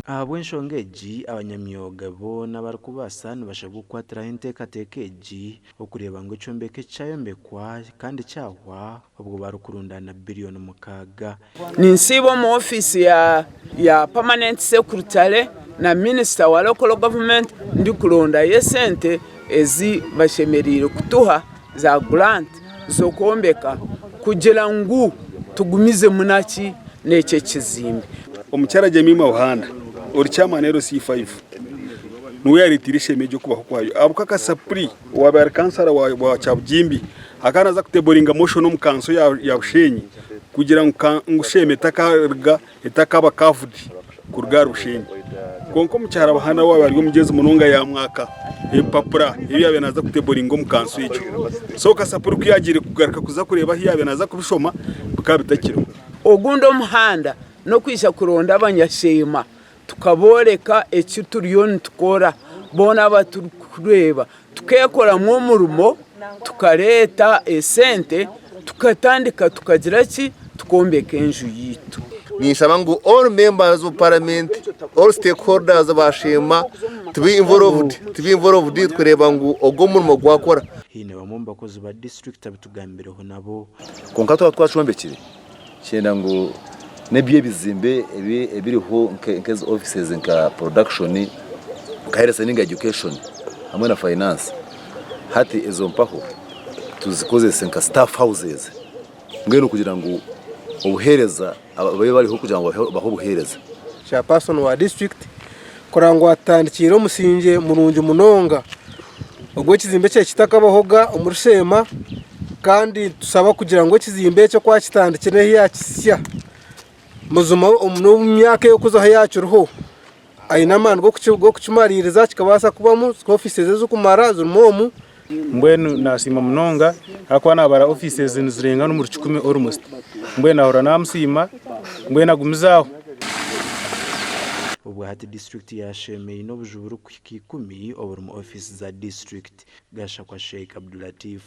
Ahabw'enshonga egi, abanyamyoga boona abarikubaasa nibashabwa kukwatiraho enteekateeka egi okureeba ngu ekyombeko eki kyayombekwa kandi kyahwa obwo barikurundaana biriyoni mukaaga. Ninsiiba omu ofiisi ya Permanent Secretary na Minisita wa Local Government ndikurondayo esente ezi bashemereire kutuha za grant z'okwombeka kugira ngu tugumizemu naki n'eki ekizimbe. Omukyara Jemimah Buhanda ori chairman LC5 niwe yareteire eshema egi okubaho kwayo ahabw'okuba Kasapuri owabaire ari kansara wa Kyabugimbi akaba naza kuteboringa motion omu kanso ya Bushenyi kugira ngu sheema etakaruga etakaba curved kuruga ahari Bushenyi. Kwonka omukyara Buhanda owabaire ari omugyezi munonga yamwaka ebipapura ebi yabaire naza kuteboringa omu kanso egyo. So Kasapuri ku yagiire kugaruka kuza kureeba ahu yabaire naza kubishoma bikaba bitakiriho. Ogundi omuhanda n'okwija kuronda abanyasheema tukabooreka eki turiyo nitukora boona abaturikureeba tukeekoramu omurimo tukareeta esente tukatandika tukagira ki tukombeka enju yaitu. Ninshaba ngu all members of parliament, all stakeholders ba Sheema to be involved, to be involved kureeba ngu ogu omurimo gwakora. Haine bamwe omu bakozi ba disiturikiti abutugambireho nabo. Kwonka twaba twakyombekire, kyenda ngu n'eby'ebizimbe ebiriho nk'ezi offices nka production, nka health ninga education hamwe na finance, hati ezo mpaho tuzikozese nka staff houses mbwenu kugira ngu obuheereza babe bariho kugira ngu bahe obuheereza. Chairperson wa district kureba ngu atutandikiire omusingye murungi munonga ogw'ekizimbe ekyo ekitakabahoga omuri Sheema kandi nitusaba kugira ngu ekizimbe ekyo ku akitandikire n'ahu yakihitsya buzima n'omu myaka erikuza ahu yakiriho aine amaani g'okukimariiriza kikabaasa kubamu ofiisi ezirikumara zirimu omu. Mbwenu nasiima munonga ahakuba nabara offices nizirenga n'omuri kikumi almost mbwenu nahurira namusiima mbwenu agumize aho. Obwahati disiturikiti ya Sheema eine obuju burikuhika ikumi oburimu ofiisi za disiturikiti. Gashakwa Sheikh Abdulatif.